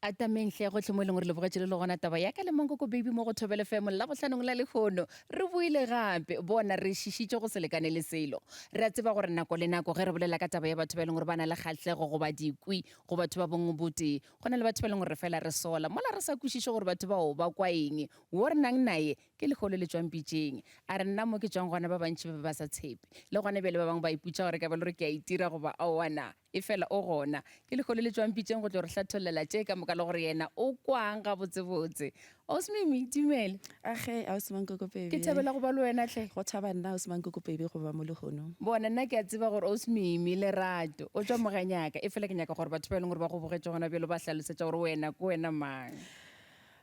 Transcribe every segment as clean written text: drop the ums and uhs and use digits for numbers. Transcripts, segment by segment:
Atameng hle gohle mo e leng gore le bogetše le le gona taba ya ka le Mankoko Baby mo go Thobela FM Labohlanong la lehono. Re boile gape, bona re šišitše go se lekane le selo. Re a tseba gore nako le nako ge re bolela ka taba ya batho ba e leng gore ba na le kgahlego goba dikwi go batho ba bong botee, go na le batho ba e leng gore re fela re sola mola re sa kwešiše gore batho bao ba kwa eng. Wo re nang naye ke lehono le tšwang pitšeng. A re nna mo ke tšwang gona ba bantši ba be ba sa tshepe. Le gona bjale ba bangwe ba ipotša gore ka ba le gore ke a itira goba aowa na. Efela o gona. Ke lehono le tšwang pitšeng go tlo re hlathollela tše ka moka le gore yena o kwang gabotsebotse. Ausi Mimi, dumela. Age, Ausi Mankoko Baby. Ke thabela go ba le wena hle. Go thaba nna, Ausi Mankoko Baby, go ba mo lehono. Bona, nna ke a tseba gore Ausi Mimi, Lerato, o tšwa Moganyaka. Efela ke nyaka gore batho ba e leng gore ba go bogetše gona bjalo ba hlalosetša gore wena ke wena mang.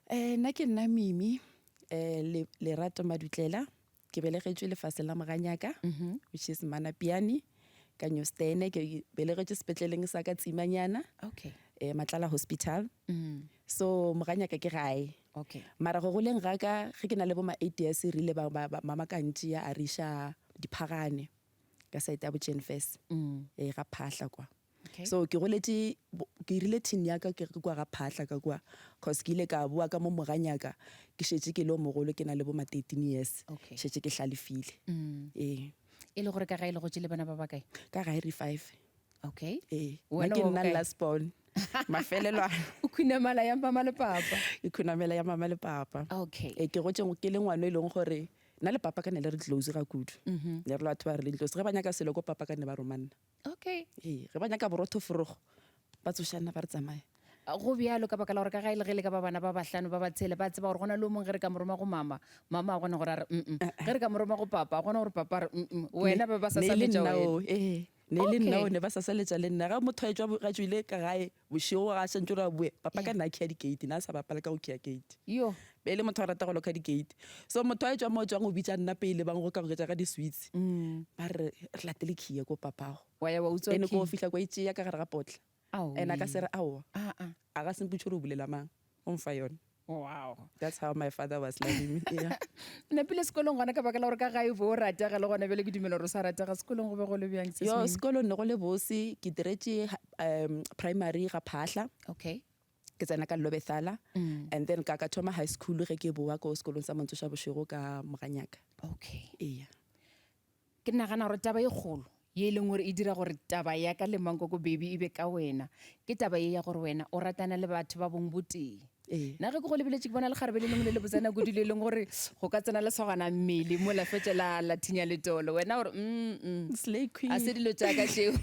Eh, nna ke nna Mimi, eh, le, Lerato Madutlela. Ke belegetšwe lefaseng la Moganyaka, which is Manapiane, ka Newstene. Ke belegetšwe sepetleleng sa ka Tsimanyana, Okay. eh, Matlala Hospital. So Moganyaka ke gae. Okay. Mara go goleng ga ka, ge ke na le bo ma 8 years, re ile ba, ba, ba, mama ka ntšea a re iša Diphagane, ka side ya bo Jenfes, eh, ga Phahla kwa. Okay. So ke goletše, ke rile teen ya ka ke kua ga Phahla ka kua, cause ke ile ka boa ka mo Moganyaka ke šetše ke le o mogolo, ke na le bo ma 13 years. Okay. Šetše ke hlalefile. Ee. E le gore ka gae le gotše le bana ba bakae? Ka gae re five. Okay. Ee. Wena Nna ke wa nna bokae? last born. Mafelelwana. O khunamela ya mama le papa. Ke khunamela ya mama le papa. Okay. Ee, ke gotše ke le ngwana e leng gore nna le papa ka ne le re close ga kudu. Ne re le batho ba re leng close. Ge ba nyaka selo ko papa ka ne ba roma nna. Okay. Ee, ge ba nyaka borotho forogo, ba tsošana ba re tsamaye. Go bjalo ka baka la gore ka ga e le ge le ka ba bana ba bahlano ba ba tshele, ba tseba gore go na le o mongwe ge re ka mo roma go mama, mama a kgona gore a re mm-mm. Ge re ka mo roma go papa, a kgona gore papa a re mm-mm. Wena ba ba Ne e le sasaletša nna wena. o, ee, ne e le nna o, Okay. ne ba sasaletša le nna. Ge motho a etšwa, a tšwile ka gae bošego ga a santše gore a boe, papa ka nna a khiya di-gate, ne a sa bapale ka go khiya gate. Yo. Be e le motho a rata go loka di-gate. So motho a etšwa mo a tšwang o bitša nna pele ba nkgokagoketša ka di-sweets. Ba re re latele khiya ko papago. Wa ya wa utswa Ene ko key. fihla kwa itšea ka gare ga potla. And a ka se re aowa. Aa. A ga se mpotše gore o bulela mang. O mfa yona. Wow. That's how my father was loving me. Yeah. Napile sekolong gona ka baka la gore ka gae o be o ratega le gona bjale ke dumela gore o sa ratega sekolong go be go le bjang sis Yo Mimi? sekolong ne go le bose ke diretše primary ga Phahla. Okay. Ke tsena ka Lobethala and then ka ka thoma high school ge ke boa ko sekolong sa Montsoša Bošego ka Moganyaka. Okay. Eya. Ke nagana gore taba e kgolo ye e leng gore e dira gore taba ya ka le Mankoko Baby e be ka wena ke taba ye ya gore wena o ratana le batho ba bong botee. Ee. Nna ge ke go lebeletše ke bona lekgarebe le lengwe le le botsana kudu le leng gore go ka tsena lesogana mmele mo la fetša la la thinya letolo wena gore mm Slay queen. a se dilo tša ka tšeo.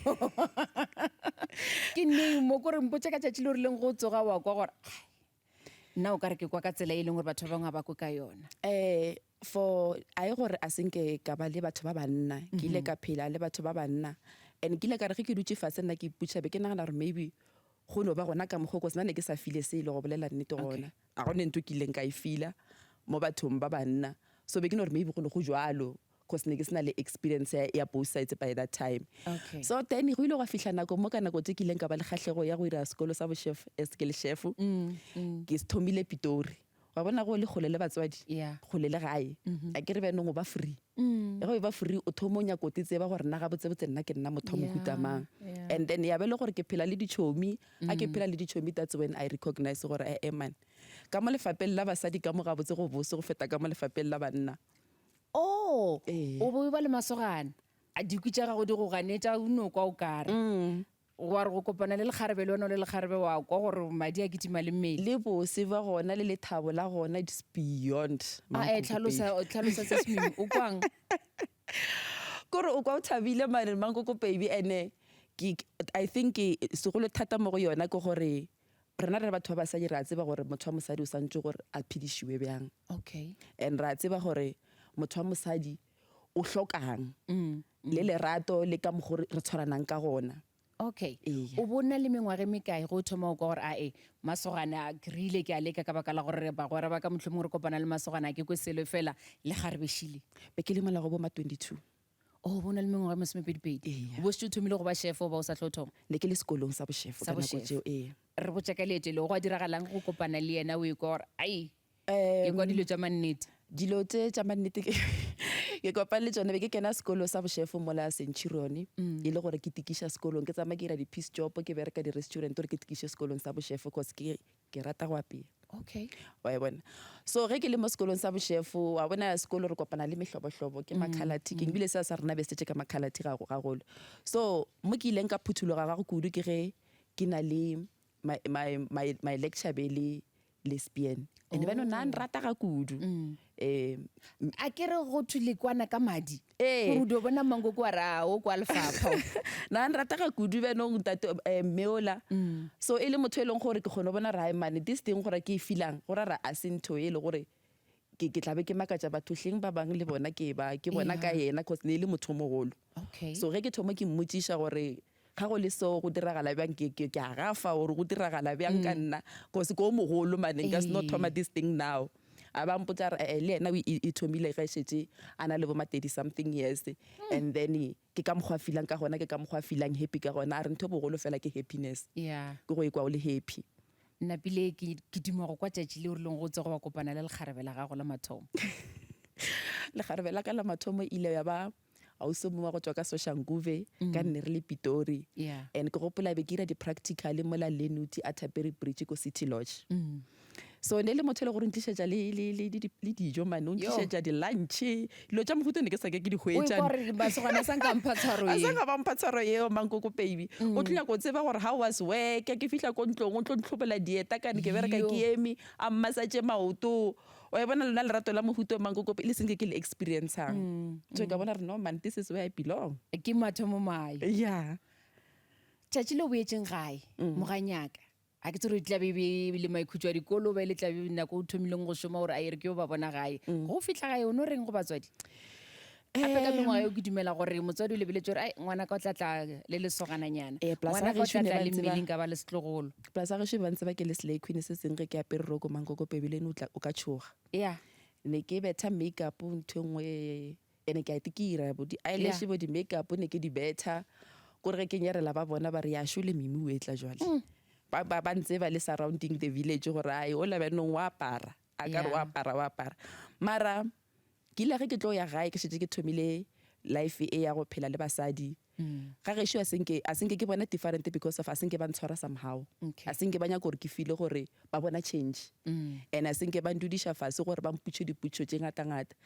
Ke neng mo kore mpotše ka tšatši le o rileng go tsoga wa kwa gore ai nna o ka re ke kwa ka tsela e leng gore batho ba bangwe ga ba kwe ka yona. Eh for a e gore a se nke ka ba le batho ba banna ke ile ka phela le batho ba banna and ke ile ka re ge ke dutše fase nna ke ipotša be ke nagana gore maybe go no ba gona ka mokgwa cause nna ne ke sa file selo go bolela nnete gona a go ne ntho ke ileng ka e fila mo bathong ba banna so be ke no re maybe go ne go jwalo cause ne ke se na le experience ya, ya both sides by that time Okay. so then go ile gwa fihla nako mo ka nako tse ke ileng ka ba le kgahlego ya go ira sekolo sa bochef as ke le chef ke se thomile Pitori wa bona go le kgole le batswadi Yeah. kgole le gae a ke re bjanong o ba free ge o ba free o thoma o nyako te tseba gore nna gabotsebotse nna ke nna motho wa mohuta mang yeah. and then ya be le gore ke phela le ditšhomi a ke phela le ditšhomi that's when I recognize gore ee man ka mo lefapeng la basadi ka mo gabotse go bose go feta ka mo lefapeng la banna Oh, Ee. o bo o ba le masogana a dikwi tša gago di go ganetša o no kwa o kare Wa re go kopana le lekgarebe le wena o le lekgarebe wa kwa gore madi a kitima le mmele. Le bose ba gona le lethabo la gona it's beyond. A e tlhalosa tlhalosa se Mimi o kwang? Kore o kwa o thabile mane Mankoko baby ene ke I think segolo thata mo go yona ke gore rena re le batho ba basadi re a tseba gore motho wa mosadi o santse gore a phedišiwe bjang. Okay. And re a tseba gore motho wa mosadi o hlokang le lerato le ka mokgo re tshwaranang ka gona. Okay. Ee. O bo na le mengwaga e mekae go thoma o kwa gore ae masogana a ke rile ke a leka ka baka la gore bagwera ba ka mohlomongwe re kopana le masogana a ke kwe selo fela le garebešile? Be ke le mola go bo ma 22. Oh, bo na le mengwaga e masomepedipedi. Ee. O bo šetše o thomile go ba chef goba o sa tlo thoma? Ne ke le sekolong sa bochef Sa ka nako bochef. tšeo, ee. Re botša ka leeto leo, gwa diragalang go kopana le yena o ekwa gore ai Ke kwa dilo tša mannete. Dilo tše tša mannete ke Ke kopane le tšona be ke kena sekolo sa bošefo mola Centurion, e le gore ke tikiša sekolong, ke tsamaya ke dira di-piece job, ke bereka di-restaurant gore ke tikiše sekolong sa bošefo cause ke ke rata go apea. Okay. Wa e bona. So ge ke le mo sekolong sa bošefo, wa bona sekolo re kopana le mehlobohlobo, ke makhalati, ke ebile seo sa rena be se tletše ka makhalati gagolo. So mo ke ileng ka phuthologa gago kudu ke ge ke na le my, my, my, my lecture be le lesbian and bjano nna nrata ga kudu um a ke re go thwe le kwana ka madi Ee. gore o dio bona mankoko wa re a o kwa lefapha o. nna nrata ga kudu bjanong ntate eh, mme ola so e le motho e leng gore ke kgone go bona gore mane this thing gore ke e feelang go ra ra a se ntho e le gore ke ke tlabe ke makatša batho hleng ba bangwe le bona ke ba ke bona ka yena cause ne e le motho o mogolo okay so ge ke thoma ke mmotšiša gore Ga go le so go diragala bjang ke ke ke a gafa gore go diragala bjang ka nna cause ke o mogolo mane nka se no thoma this thing now. A ba mpotša re eh le yena e e thomile ge šetše a na le bo ma 30 something years and then ke ka mokgwa a feelang ka gona ke ka mokgwa a feelang happy ka gona a re ntho e bogolo fela ke happiness. Yeah. Ke go ikwa o le happy. Napile ke ke duma go kwa tšatši le o rileng go tsoga wa kopana le lekgarebe la gago la mathomo. Lekgarebe la ka la mathomo e ile ya ba Ausi o mongwe wa go tšwa ka Soshanguve ka nne re le Pitori. Yeah. And ke gopola be ke ira di-practical mola Lenuti a Thaperi Bridge ko City Lodge. So ne le motho e le gore o ntlišetša le, le, le, le, le dijo mane, o ntlišetša di-lunch, dilo tša mohuta ne ke sa ke ke di O hwetša. ikwa gore masogana a sa nka mpha tshwaro A ye. sa nka ba mpha tshwaro yeo mankoko baby. O tlo nyaka go tseba gore how was work, ke fihla ko ntlong o tlo ntlhobela dieta kane ke bereka Yo. ke eme, a mmasatše maoto. Wa e bona lona lerato la mohuta o mankoko le senke ke le experiencang. So ka bona re no man, this is where I belong. Ke mathomo mayo. Yeah. Tšatši le o boetšeng gae, moganyaka, a ke tsere tla be be le maikhutšo a dikolo ba ile tla be nako o thomileng go šoma gore a ere ke yo ba bona gae. Go fihla gae o no reng go batswadi? Gape ka mengwaga eo ke dumela gore motswadi o lebeletše gore ai ngwana ka o tla tla le lesogananyana. Eh, plus Ngwana ha ka o gešo tla ne tla ba le ntse ba- mmeleng ka ba le setlogolo. Plus ha gešo ba ntse ba ke le slay queen se seng ge ke apere roko mankoko baby le ene o tla o ka tšhoga. Yeah. Ne ke betha makeup ntho e nngwe ene ke a tikira bo di eyelash bo di makeup ne ke di betha. Kore ge ke nyarela ba bona ba re ya šole Mimi o etla jwale. Ba ba ba ntse ba le surrounding the village gore ai ola bjanong wa apara. A ka re wa Yeah. apara wa apara. Mara Ke ile ge ke tlo ya gae ke šetše ke thomile life e ya go phela le basadi. Ga gešo a senke a senke ke bona different because of a senke ba ntshwara somehow. Okay. A senke ba nyaka gore ke feel gore ba bona change. And a senke ba ndudiša fase gore ba mputše diputšo tše ngata-ngata.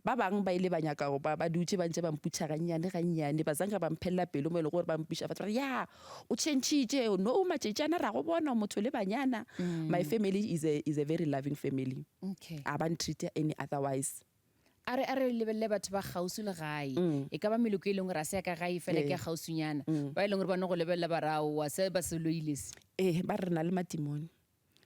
Ba bang ba ile ba nyaka go ba ba dutše ba ntše ba mputša gannyane gannyane ba zanka ba mphelela pelo mo e le gore ba mpiša fatshe ba re ya o changitše no matšatši ana ra go bona o motho le banyana. My family is a is a very loving family. Okay. A ba ntreat any otherwise. A re a re lebelele batho ba kgauswi le gae. E ka ba meloko e leng gore a se ya ka gae fela ke ya kgauswinyana. Ba e leng gore ba no go lebelela ba re aowa se ba se loile se. Ee, ba re re na le madimoni.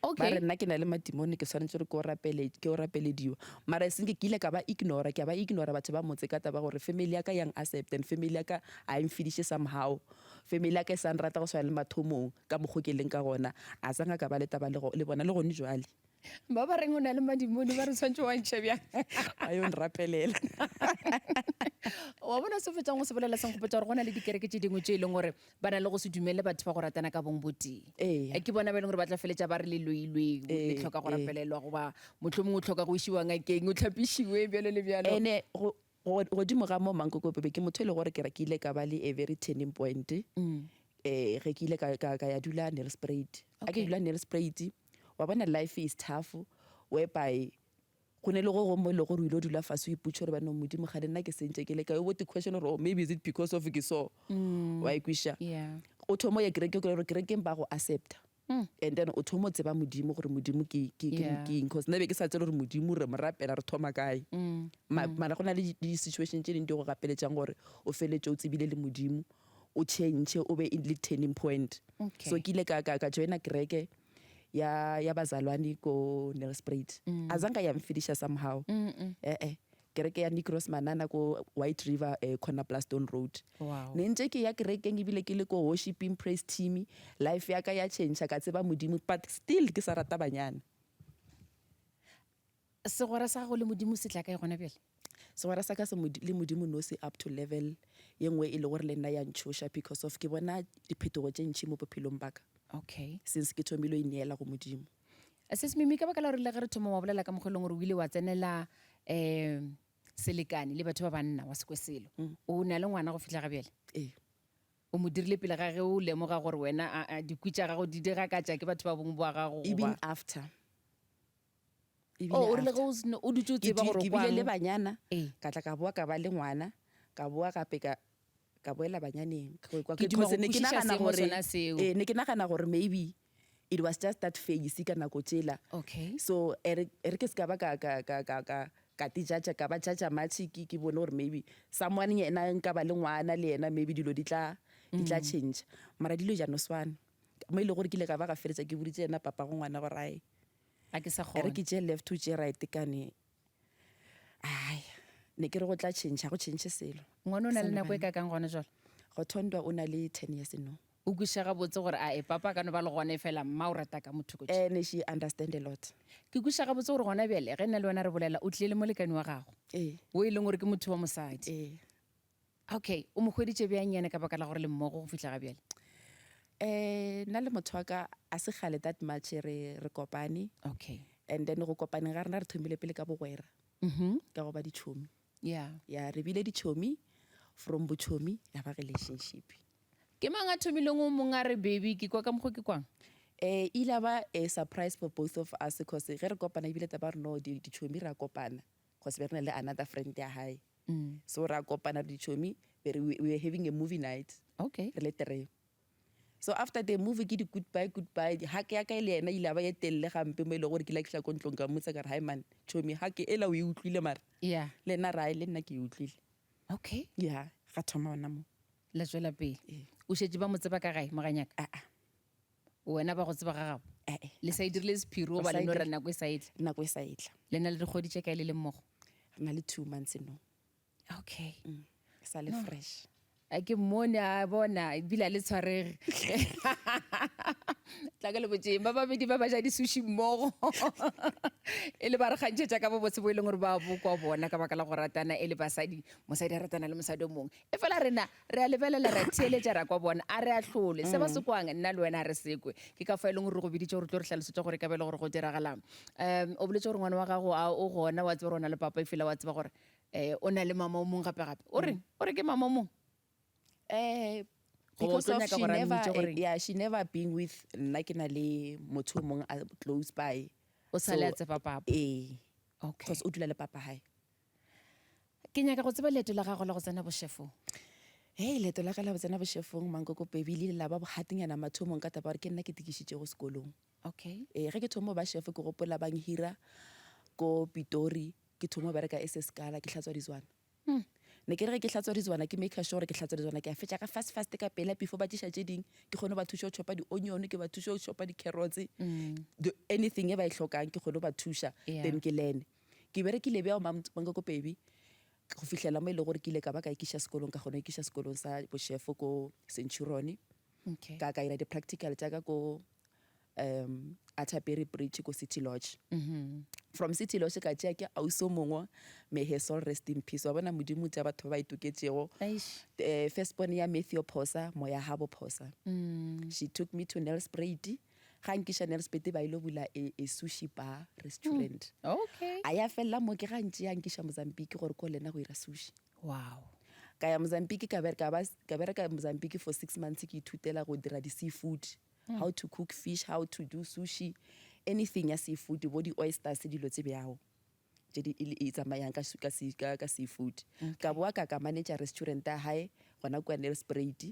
Ba Okay. re nna ke na le madimoni ke swanetše gore ke o rapele ke o rapelediwa. Mara e seng ke ile ka ba ignora, ke a ba ignora batho ba motse ka taba gore family ya ka yang accept and family ya ka a e mfediše somehow. Family ya ka e sa nrata go swana le mathomong ka mokgo ke leng ka gona. A sa nka ka ba le taba le le bona le gone jwale. Ba ba reng o na le madimoni ba re tshwanetse wa ntšhe bjang? Ba yo nrapelela. Wa bona se fetsang go se bolela se nkgopotsa gore go na le dikereke tše dingwe tše e leng gore ba na le go se dumele batho ba go ratana ka bong botee. Ee. Ke bona ba e leng gore ba tla feletša ba re le loilwe, le tlhoka go rapelelwa goba mohlomongwe o tlhoka go išiwa ngakeng, o tlhapišiwe bjalo le bjalo. Ene go godimo ga mo Mankoko Bebe ke motho e le gore ke re ke ile ka ba le a very turning point. Eh ge ke ile ka ka ka ya dula Nelspruit. A ke dula Nelspruit wa bona life is tough whereby go ne le go gongwe mo e le gore o ile o dula fase o ipotša gore banong modimo ga le nna ke sentše ke le kae o bo question gore oh, maybe is it because of ke so wa ikwiša o thomo ya kereke gore kerekeng ba go accepta and then o thomo tseba modimo gore modimo ke ke ke ke eng cause nna be ke sa tsebe gore modimo re mo rapela re thoma kae mara go na le di-situation tše dingwe di go gapeletšang gore o feletse o tsebile le modimo o change o be le turning point so ke ile ka ka ka joina kereke ya ya bazalwane ko Nelspruit mm. azange ya mfidisha somehow eh eh kereke ya Nikros Manana ko White River eh, corner Plaston Road wow. ne ntse ke ya kerekeng ebile ke le ko worshiping praise team life ya ka ya change ka tseba modimo but still ke sa rata banyana Segwera sa gago le Modimo se tla kae gona bjale? Segwera sa ka se le Modimo no se up to level ye nngwe e le gore le nna ya ntšhoša because of ke bona diphetogo tše ntši mo bophelong ba ka. Okay. Since ke thomile go ineela go Modimo. Sis Mimi, ka baka la gore le ge re thoma wa bolela ka mokgwa e leng gore o ile wa tsenela um. selekane le batho ba banna wa sekwe selo o na le ngwana go fihla ga bjale ee o mo dirile pele ga ge o lemoga gore wena a, a, dikwi tša gago di diragakatša ke batho ba bongwe ba gago even goba after o o rile ge o seno- o dutse o ke tseba gore ke o bile le kwang banyana Ee. ka tla ka boa ka ba le ngwana ka boa gape ka ka boela banyaneng Ke kwa- Ke duma because go ne ke kwešiša nagana seemo gore sona seo. ee, ne ke nagana gore maybe it was just that phase ka nako tšela okay so e re e re ke se ka ba ka ka ka ka ka ka te judge ka ba judge much ke ke bone gore maybe someone yena nka ba le ngwana le yena maybe dilo di tla di tla change mara dilo ja no swana mo e le gore ke ile ka ba ga feletsa ke boditse yena papa go ngwana gore ai ga ke sa e re kgona ke tše left o tše right kane ai ne ke re go tla change ga go change selo ngwana o na le Sa nako e lebane. ka kang gona jalo go thondwa o na le 10 years no o kwešiša gabotse gore a e papa a ka no ba le gone fela mma o rata ka motho kotsi and she understand a lot ke kwešiša gabotse gore gona bjale ge nna le wena re bolela o tlile le molekane wa gago ee o e leng gore ke motho wa mosadi ee okay o mo hweditše bjang yena ka baka la gore le mmogo go fihla ga bjale um nna le motho wa ka a se kgale that much re re kopane okay and then go kopaneng ga rena re thomile pele ka bogwera mhm ka go ba ditšhomi yeah ya re bile ditšhomi from botšhomi ya ba relationship ke mang a thomileng o mongwe a re baby ke kwa ka mokgwa ke kwang um ile ba a surprise for both of us cause ge re kopana ebile taba re no ditšhomi ra kopana cause be re na le another friend ya hae so ra kopana re ditšhomi be re we were having a movie night okay re le three so after the movie ke di-goodbye goodbye hake ya ka e le yena ile a ba ye telele gampe mo e le gore ke ile ka fihla ko ntlong ka mmotsa ka re hi man tšhomi hake ela o e utlwile mara yeah le nna rae le nna ke e utlwile okay ya ga thoma ona mo la tswela pele Ee. o šetše ba mo tseba ka gae moganyaka aa wena ba go tseba ga gabo ee le sa e dirile sephiri Re goba sa le e no re dir- nako e sa etla nako e sa etla le na le dikgwedi tše kae le le mmogo re na le 2 months no okay e sa le fresh a ke mmone a bona ebile a le tshwarege tla ka le botseng ba babedi ba ba ja di-sushi mmogo e le ba re kgantšhetša ka bobotse bo e leng gore ba bokwa bona ka baka la go ratana e le basadi mosadi a ratana le mosadi o mongwe e fela rena re a lebelela ra theeletša ra kwa bona a re ahlole se ba se kwang nna le wena a re sekwe ke ka fa e leng gore re go biditše gore tlo re hlalosetša gore e ka be e le gore go diragalang um o boletse gore ngwana wa gago a o gona wa tseba gore o na le papa e fela wa tseba gore um o na le mama o mongwe gape-gape o reng o re ke mama o mongwe Goba o Because tlo of nyaka she gore a never mmitše gore- yeah, she never been with nna ke na le motho o mongwe a close by o sa le a So, tseba papa ee okay because o dula le papa hae ke nyaka go tseba leeto la gago la go tsena bošefong hei leeto la ka la go tsena bošefong mankoko baby le ile la ba bogatenyana mathomong ka taba gore ke nna ke tikišitšego sekolong okay ee ge ke thoma go ba chef ke gopola bang hira ko pitori ke thoma go bereka e se sekala ke hlatswa dizwana ne ke re ge ke hlatswa dizwana ke make sure gore ke hlatswa dizwana ke a fetša ka fast fast ka pela before ba tliša tše ding ke kgone go ba thuša go chopa di-onion ke ba thuša go chopa di-carrots anything e ba e hlokang ke kgone go ba thuša Yeah. then ke learne ke berekile bjao mankoko baby go fihlela mo e le gore ke ile ka ba ka ikiša sekolong ka kgona go ikiša sekolong sa bošefo ko centurion okay ka ka ira di-practical tša ka ko um Atterbury Bridge ko City Lodge from City Lodge ka tšea ke ausi o mongwe may her soul rest in peace wa bona modimo tša batho ba ba itoketšego Eish. first born ya Matthew Phosa moya habo Phosa she took me to Nelspruit ga nkiša Nelspruit ba ile bula a sushi bar restaurant okay a ya fella mo ke ga ntše ya nkiša Mozambique gore ko lena go ira sushi wow ka ya Mozambique ka bereka ba ka bereka Mozambique for 6 months ke ithutela go dira di seafood how to cook fish how to do sushi anything ya seafood bo di oysters dilo tse bjao tše di e tsamayang ka ka ka ka seafood ka boa ka ka manager restaurant ya hae gona kua Nelspruit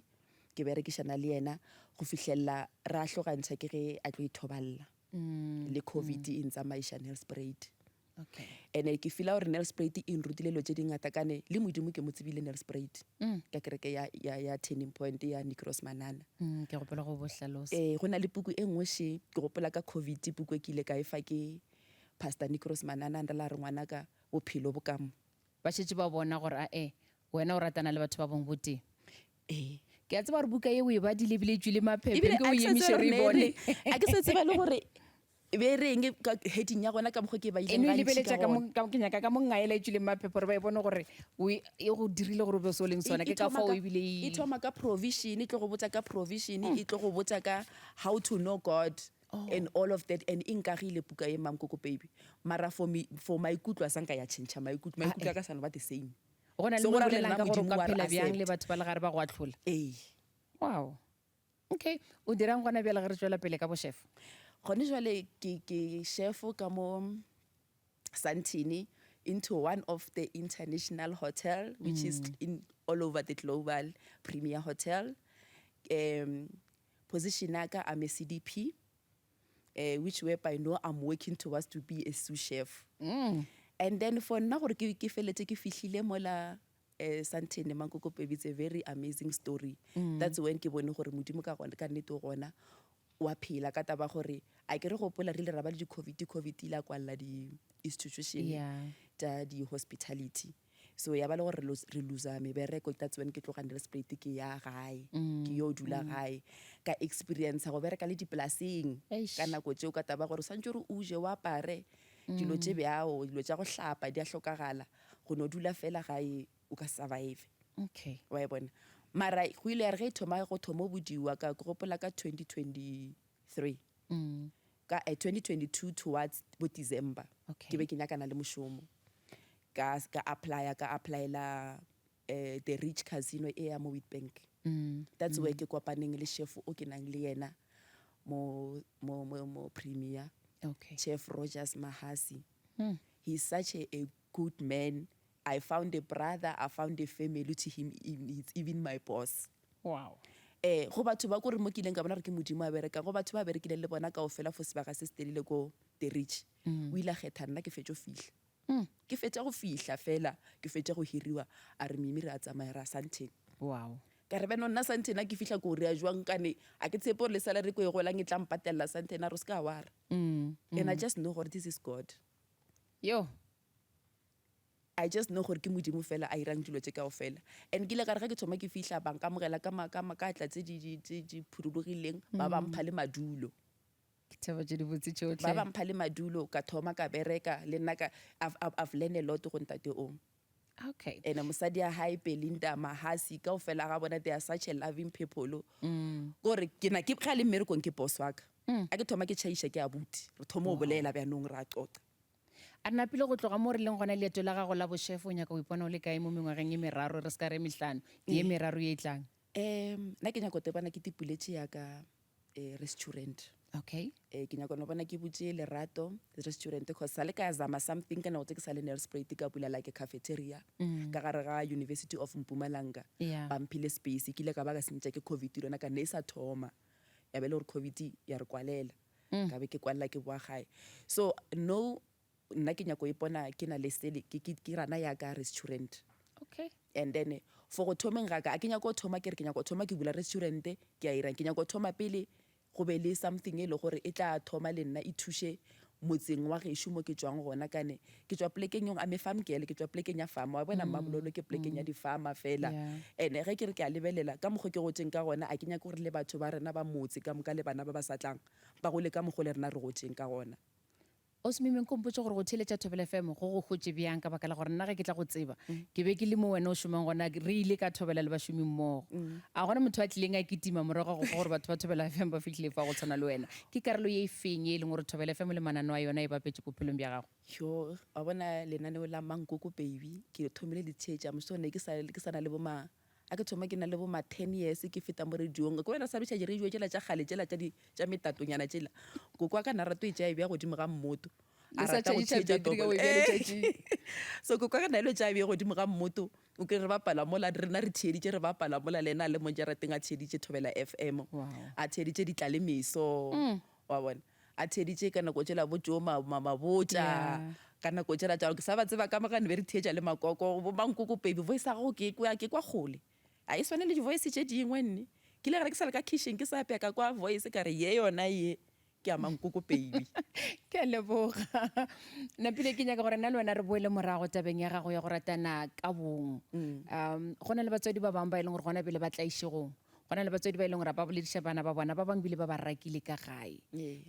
ke berekišana le yena go fihlelela ra hlogantšha ke ge a tlo ithoballa le covid e ntsamaiša Nelspruit okay ene ke feela gore Nelspruit e nrutile dilo tše dingata kane le modimo ke mo tsebile Nelspruit ka kereke ya, ya, ya turning point ya Nicros Manana Ke gopola go bo hlalosa ee go na le puku e nngwe še ke gopola ka covid puku e ke ile ka e fa ke pastor Nicros Manana nre la re ngwanaka bophelo bo ka mo ba šetše ba bona gore ae wena o ratana le batho ba bongwe botee ee ke a tseba gore buka ye o e badile ebile e tswile maphephe ebile ke o a ke sa emiše tsebe re e gore ne bone e reng. a ke sa tseba le gore e be e reng ka heading ya gona ka mokgwa ke e e baileng no e gantši lebeletša ka ka mo gona. ka- ke nyaka ka mo ngaela e tswileng maphephe gore ba e bone gore o e e go dirile gore o be se o leng sona E- ke e ka thoma fao ka- ebile e e thoma ka provision e tlo go botsa ka provision e tlo go botsa ka how to know god. Oh. And all of that and e nkagile puka ye Mankoko baby. Mara for me for maikutlo a sanka ya change maikutlo maikutlo a ka sa no ba the same. Go na le So mo go ra gore bolelang nna ka gore o Modimo ka wa re phela bjang le accept. batho ba le gare ba go atlhola. Ee. Wow. Okay, o dirang gona bjale ge re tšwela pele ka bochef? Gone jwale ke ke chef ka mo Sandton into one of the international hotel which is in all over the global premier hotel. Position ya ka I'm a CDP which whereby no I'm working towards to be a sous chef. And then for nna gore ke ke feletse ke fihlile mola Sandton Mankoko Baby it's a very amazing story. That's when ke bone gore Modimo ka gona ka nnete o gona wa phela ka taba gore a ke re gopola re ile ra ba le di-covid covid ile a kwalla di-institution tša di-hospitality so ya ba le gore re losa mebereko that's when ke tloga Nelspruit ke ya gae ke yo dula gae ka experience go bereka le dipolaseng ka nako tšeo ka taba gore swantse gore o je o apare dilo tše bjao dilo tša go hlapa di a hlokagala go no dula fela gae o ka survive Okay. Wa e bona? Mara go ile ya re ge e thoma go thoma go bodiwa ka ke gopola ka 2023 ka 2022 towards bo December Okay. ke be ke nyakana le mošomo ka ka applya ka applyela the Rich Casino e ya mo Witbank. That's where ke kopaneng le chef o ke nang le yena mo mo mo mo Premier Okay. Chef Rogers Mahasi. He's such a good man. I found a brother, I found a family to him, he's even my boss. Wow. Go batho ba kore mo ke ileng ka bona gore ke Modimo a berekang, go batho ba berekileng le bona kaofela for sebaka se se telele ko The Rich. O ile a kgetha nna ke fetše go fihla. Ke fetša go fihla fela, ke fetša go hiriwa, a re Mimi re a tsamaya re a Sandton. Wow. Ka re beno nna Sandton a ke fihla ko rea jwang kane a ke tshepe gore le salary ko e golang e tla mpatella Sandton a re o se ka wara. And I just know gore this is God. Yo. I just know gore ke Modimo fela a irang dilo tše kaofela. And ke ile ka re ge ke thoma ke fihla ba nkamogela ka ka makatla tse di di tse di phurulogileng ba ba mpha le madulo. Ke thaba tše dibotse tšohle. Ba ba mpha le madulo ka thoma ka bereka le nna ka I've learned a lot go ntate o. Okay. And mosadi ya hae Belinda Mahasi kaofela ga bona they are such a loving people. Kore ke na ke ga le mmerekong ke boss wa ka. A ke thoma ke tšhaiša ke abuti. Re thoma go bolela bjanong ra qoqa. A re napile go tloga mo re leng gona leeto la gago la bošefo o nyaka go ipona o le kae mo mengwageng e meraro re se ka re mehlano ye meraro ye e tlang? Nna ke nyaka go bona ke tipuletše ya ka restaurant. Okay. Ke nyaka no bona ke butše Lerato restaurant cause sa le ka zama something ka nako tse ke sa le Nelspruit ka bula like a cafeteria ka gare ga University of Mpumalanga. Yeah. Ba mphile space ke ile ka ba ka sentša ke COVID yona ka ne e sa thoma. Ya be le gore COVID ya re kwalela. Ka be ke kwalela ke boa gae. So no nna ke nyako ipona ke na le sele ke ke ke rana ya ka restaurant. Okay. And then for go thomeng ga ka a ke nyako thoma ke re ke nyako thoma ke bula restaurant ke a irang ke nyako thoma pele go be le something e le gore e tla thoma le nna e thuše motseng wa gešo mo ke tšwang gona kane ke tšwa plekeng yong I'm a farm girl ke tšwa plekeng ya farm wa bona Mmabololo ke plekeng ya di-farmer fela. And ge ke re ke a lebelela ka mokgo ke gotseng ka gona a ke nyake gore le batho ba rena ba motse ka moka le bana ba ba sa tlang ba gole ka mokgo le rena re gotseng ka gona. Ausi Mimi, nko mpotše gore go theeletša Thobela FM go go hotše bjang ka baka la gore nna ge ke tla go tseba ke be ke le mo wena o šomang gona re ile ka thobela le bašomi mmogo. A gona motho a tlileng a kitima morago ga go kwa gore batho ba Thobela FM ba fihlile fa go tshwana le wena. Ke karolo ye e feng ye e leng gore Thobela FM le mananeo a yona e bapetše bophelong bja gago? Yo, wa bona lenaneo la Mankoko Baby ke thomile le theetša moso ne ke sa ke sa na le bo ma a ke thoma ke na le bo ma 10 years ke feta mo radiong ke wena sa bitša di-radio tšela tša kgale tšela tša di tša metatonyana tšela koko wa ka na rato e tšea e bea godimo ga mmoto a Le sa rata go tšhentšha theetša battery ka toko go e bea letšatšing. So koko wa ka na ilo tšea bea godimo ga mmoto o kere re bapala mola rena re theeditše re bapala mola le ena a le mo jarateng a theeditše Thobela FM Wow. a theeditše Ditlalemeso wa bona a theeditše ka nako tšela bo Joe Mabotja Yeah. ka nako tšela tša ke sa ba tseba ka mogane be re theetša le makoko bo Mankoko Baby voice ya gago ke kwa ke kwa kgole a e swane le di-voice tše dingwe nne ke ile gare ke sa le ka kitchen ke sa apea ka kwa voice ka re ye yona ye ke ya Mankoko Baby. Ke a leboga. Napile ke nyaka gore nna le wena re boele morago tabeng ya gago ya go ratana ka bong. Go na le batswadi ba bangwe ba e leng gore gona bjale ba tlaišegong. Go na le batswadi ba e leng gore ba bolediša bana ba bona, ba bangwe bile ba ba rakile ka gae.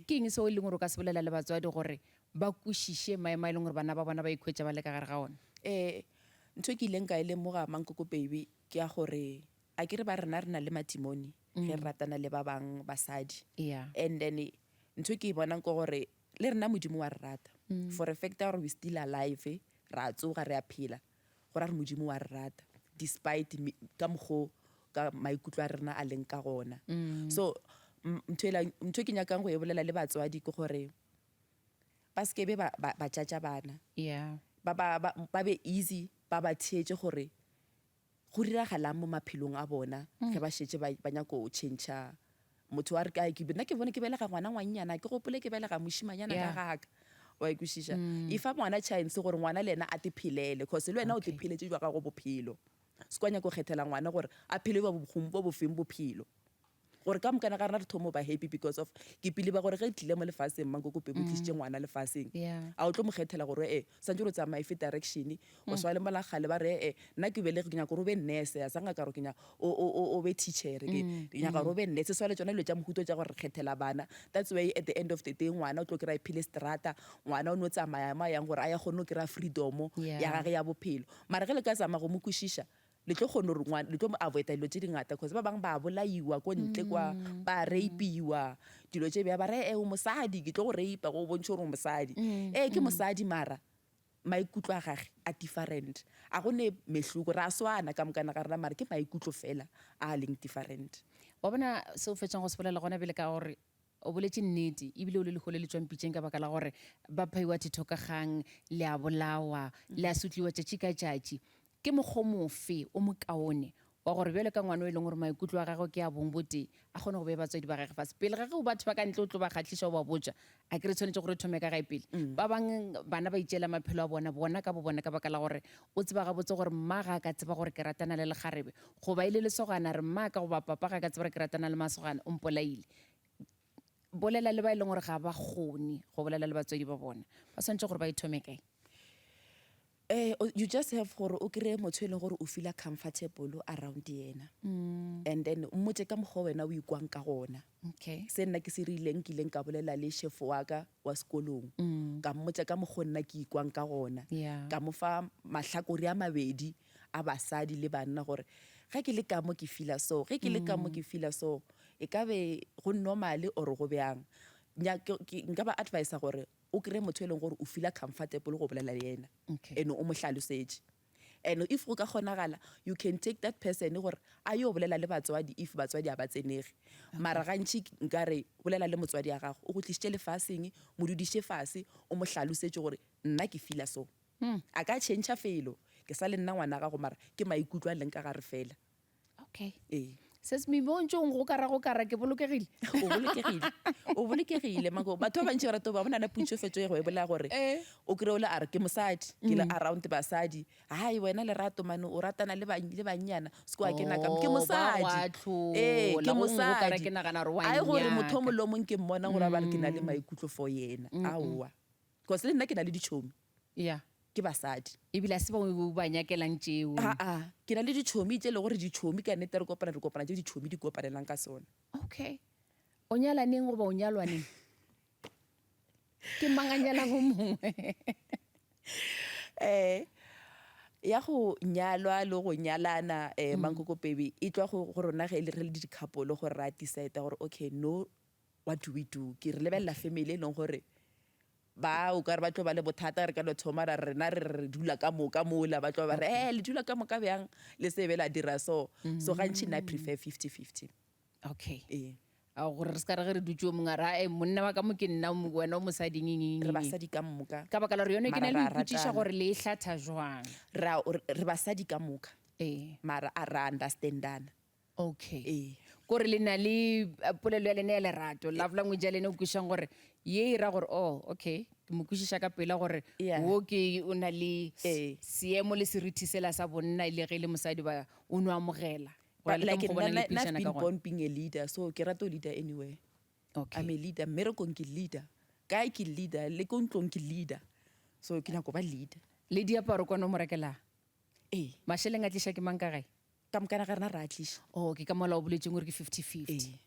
Ke eng seo e leng gore o ka se bolela le batswadi gore ba kwešiše maemo a e leng gore bana ba bona ba ikhwetša ba le ka gare ga ona? Ntho e ke ileng ka e lemoga Mankoko Baby ke ya gore a ke re ba rena re na le matimone ge re ratana le ba bang basadi. Yeah. And then. Ntho e ke e bonang ke gore le rena Modimo wa re rata. For a fact ya gore we still alive, ra tsoga, re a phela, go ra gore Modimo wa re rata despite ka mokgo ka maikutlo a rena a leng ka gona. So ntho ela, ntho e ke nyakang go e bolela le batswadi ke gore ba se ke be ba, ba, ba tšatša bana. Yeah. Ba, ba, ba, ba be easy, ba ba theetše gore go diragalang mo maphelong a bona ge ba šetše ba, ba nyako tšhentšha motho wa re kae ke nna ke bone ke belega ngwana ngwannyana ke gopole ke belega mošimanyana ka Yeah. gaka wa e kwešiša e fa ngwana chance gore ngwana le yena a te phelele cause le wena o te Okay. pheletše jwa gago bophelo se kwa nyako kgethela ngwana gore a phele ba bo bofeng bophelo Gore ka mokana ga rena re thomo ba happy because of ke pele ba gore ge tlile mo lefaseng Mankoko Pebo tlisitše ngwana lefaseng. Yeah. A o tlo mo kgethela gore e santse re tsamaye fe direction o swa le mola kgale ba re e nna ke belege ke nyaka gore o be nurse a sanga ka gore ke nyaka o o o o be teacher ke ke nyaka gore o be nurse swa le tsona dilo tša mohuto tša gore re kgethela bana. That's why at the end of the day ngwana o tlo kry-a phele strata ngwana o no tsamaya mo a yang gore a ya kgone go kry-a freedom Yeah. ya gage ya bophelo. Mara ge le ka zama go mo kwešiša Le tlo kgona gore ngwana, le tlo mo avoida dilo tše dingata cause ba bangwe ba bolaiwa ko ntle kwa, ba rapiwa, dilo tše bja ba re ee o mosadi ke tlo go rapa go bontšhe gore o mosadi. Ee ke mosadi mara maikutlo a gage a different, a go ne mehloko, ra swana ka mokana ga rena mara ke maikutlo fela a leng different. Wa bona se o fetšang go se bolela gona bjale ka gore O boletše nnete, ebile o le lehole le tšwang pitšeng ka baka la gore ba phaiwa thetho ka kgang, le a bolawa, le a sotliwa tšatši ka tšatši. Ke mokgwa o mofe o mokaone wa gore bjalo ka ngwana o e leng gore maikutlo a gagwe ke a bong bo tee, a kgone go bea batswadi ba gagwe fase? Pele ga ge o batho ba ka ntle o tlo ba kgahliša o ba botša, a ke re tshwanetše gore re thome ka gae pele? Ba bang bana ba itšeela maphelo a bona, bona ka bobona ka baka la gore o tseba gabotse gore mma ga a ka tseba gore ke ratana le lekgarebe, goba e le lesogana a re mma ka goba papa ga a ka tseba gore ke ratana le masogana, o mpolaile. Bolela le ba e leng gore ga ba kgone go bolela le batswadi ba bona, ba swanetše gore ba ithome kae? Eh, you just have gore o kry-e motho e leng gore o feela comfortable around yena and then o mmotse ka mokgwa wena o ikwang ka gona. Okay. Se nna ke se rileng ke ileng ka bolela le chef wa ka wa sekolong ka mmotsa ka mokgwa nna ke ikwang ka gona. Yeah. Ka mo fa mahlakore a mabedi a basadi le banna gore ge ke le ka mo ke feela so, ge ke le ka mo ke feela so, e ka be go normal or go bjang. Nka ba advisa gore o kry-e motho e leng gore o feela comfortable go bolela le yena Okay. and o mo hlalosetše. And if go ka kgonagala you can take that person gore a yo bolela le batswadi if batswadi a ba tsenege. Mara gantši nka re bolela le motswadi ya gago, o go tlišitše lefaseng, mo dudiše fase o mo hlalosetše gore nna ke feela so. A ka tšhentšha felo, ke sa le nna ngwana gago mara ke maikutlo a leng ka gare fela. Okay. Ee. Ses me mo ntšong go kara go kara ke bolokegile. O bolokegile. O bolokegile mako. Batho ba bantši ba rata go ba bona na putšo fetso e go e bolela gore Eh. o kry-e o le a re ke mosadi, ke le around basadi. Hai wena Lerato mane o ratana le ba le bannyana. Se ke wa kena ka mo. Ke Oh, ba go mosadi. ahlola. Ee, ke Go nngwe o kare mosadi. ke nagana gore wa Ai gore motho o nnyaka. mongwe le o mongwe ke mmona gore a ba re ke na le maikutlo for yena. Aowa. Because le nna ke na le ditšhomi. Ya. Ke basadi. Ebile a se bangwe bo ba nyakelang tšeo. Aa, ke na le ditšhomi tše e le gore ditšhomi ka nnete re kopana, re kopana tše ditšhomi di kopanelang ka sona. Okay. O nyala neng goba o nyalwa neng? Ke mang a nyalang o mongwe? Eh, ya go nyalwa le go nyalana eh Mankoko Baby e tšwa go go rona ge re le di-couple gore ra decide gore okay no what do we do? Ke re lebelela family e leng gore Ba o ka re ba tlo ba le bothata re ka no thoma ra re rena re re dula ka moka mola ba tlo ba re eh le dula ka moka bjang le se be la dira so so gantši nna I prefer 50-50 Okay. ee A gore re se ka re ge re dutše o mongwe a re ae monna wa ka mo ke nna wena o mosadi eng, eng, eng, re eng. basadi ka moka Ka baka la gore yone ke mara na le ra go ipotšiša ratana. gore le e hlatha jwang. Ra re basadi ka moka Ee. mara a ra understandana. Okay. Ee. Kore le na le eh, polelo ya lena ya lerato, love language ya lena o kwešišang gore ye e ra gore oh okay, ke mo kwešiša ka pela gore Yeah. wo ke o na le Ee. seemo le seriti sela sa bonna le ge e le mosadi ba o no amogela. Go But ya le ka like mokgwa o bonang nna le nna I've phedišana been ka gona. born being a leader so ke rata go leader anywhere. Okay. I'm a leader, mmerekong ke leader, kae ke leader, le ko ntlong ke leader. So ke nyako ba leader. Le diaparo kwano o mo rekelang? Ee. Mašeleng a tliša ke mang ka gae? Ka mokana ga rena re a tliša. Oh, ke ka mola o boletšeng gore ke 50-50. Ee.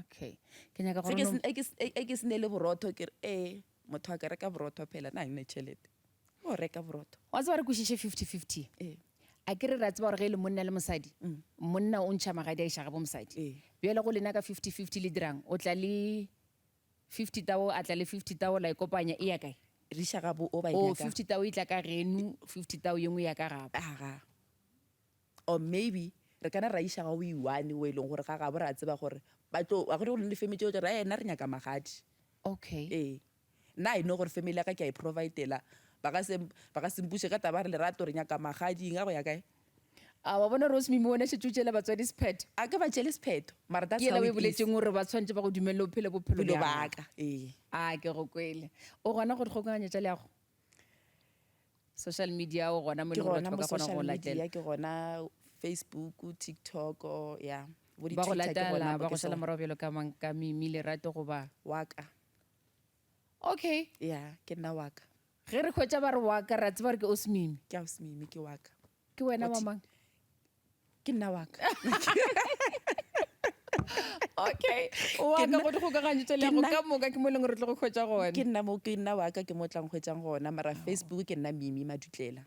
Okay. Ke nyaka gore Ge ke no- se- e ke se- e ke se ne le borotho ke re ee motho a ka reka borotho phela nna ga ke na tšhelete. O reka borotho. Wa tseba re kwešiše 50-50. Ee. A ke re re a tseba gore ge e le monna le mosadi, monna o ntšha magadi a iša gabo mosadi. Ee. Bjale go lena ka 50-50 le dirang? O tla le. 50 tao a tla le 50 tao la e kopanya e ya kae? Re iša gabo o ba e O nyakang. 50 tao e tla ka genu, 50 tao ye nngwe ya ka gabo. Aga. Or maybe re kana ra iša ga o i-one o e leng gore ga gabo re a tseba gore ba tlo a gore le family tšeo tša re nna re nyaka magadi. Okay. Ee. Nna I know gore family ya ka ke a e providela. Ba ka se ba ka se mpuše ka taba ya re lerato re nyaka magadi eng a go ya kae. A wa bona Rose Mimi wena šetše o tšeela batswadi sephetho? A ke ba tšeele sephetho mara that's Ke yela how o e it is. boletšeng gore ba tshwanetse ba go dumelele o phele bophelo Bophelo bja ba gago. ka. Ee. A ke go kwele. O gona go dikgokaganya tša leago? Social media o gona mo e Ke leng gore gona batho ba mo ka kgona go social latela. media, ke gona Facebook, TikTok, ya. Bo Ba go di-Twitter ke gona latela, mo ba ke go šala sona. morago bjalo ka mang ka Mimi Lerato goba? Wa ka. Okay. Ya, ke nna wa ka. Ge re hwetša ba re wa ka, re a tseba gore ke Ausi Mimi. Ke Ausi Mimi, ke wa ka. Ke wena wa mang? Ke nna wa ka. Okay. Wa ka go dikgokaganyo tša leago ka moka ke mo e leng gore re tlo go hwetša gona. Ke nna mo, ke nna wa ka ke mo tlang hwetšang gona, mara Facebook ke nna Mimi Madutlela.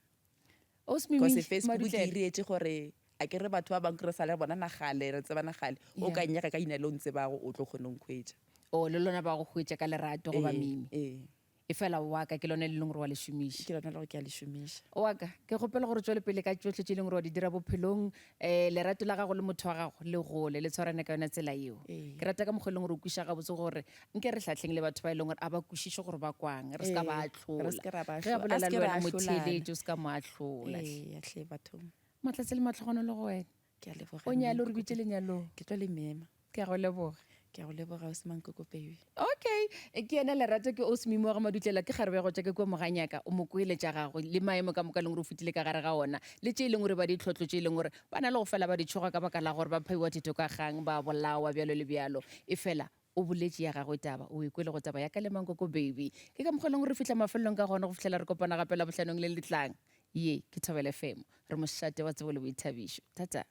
Ausi Mimi Because Facebook ke Madutlela. irietše gore a ke re batho ba bangwe re sa le bona nagale, re tseba nagale. O ka nnyaka ka ina le o ntsebago o tlo kgona go nkhwetša. O le lona ba go hwetša ka lerato goba Mimi. Ee. Efela wa ka ke lone le leng gore wa le šomiša. Ke lona le gore ke a le šomiša. Wa ka, ke kgopela gore o tšwele pele ka tšohle tše e leng gore wa di dira bophelong. Um lerato la gago le motho wa gago le gole, le tshwarane ka yona tsela yeo. Ee. Ke rata ka mokgwa e leng gore o kwešiša gabotse gore nke re hlahleng le batho ba e leng gore a ba kwešiše gore ba kwang, re se ka ba Ee, ahlola. re se ke ra ba Ge a ahlola. A bolela se le ke ra wena mo ahlolana. theeletše, o se ka mo ahlola. Ee, hle bathong. Mahlatse le mahlogonolo go wena. Ke a leboga, O nyale, o re Mme bitše lenyalong. Ke tlo le mema. Ke a go leboga. Ke a go leboga, Ausi Mankoko baby. Okay, ke yena Lerato ke Ausi Mimi wa ga Madutlela ke kgarebe ya go tšwa ke kua Moganyaka o mo kwele tša gagwe le maemo ka moka e leng gore o fetile ka gare ga ona le tše e leng gore ba ditlhotlo tše e leng gore ba na le go fela ba di tšhoga ka baka la gore ba phaiwa thito ka kgang ba bolawa bjalo le bjalo efela o boletše ya gagwe taba o e kwele go taba ya ka le Mankoko baby ke ka mokgwa e leng gore re fihla mafelelong ka gona go fihlela re kopana gape Labohlanong le le tlang ye ke Thobela FM re mošate wa tsebo le boithabišo thata.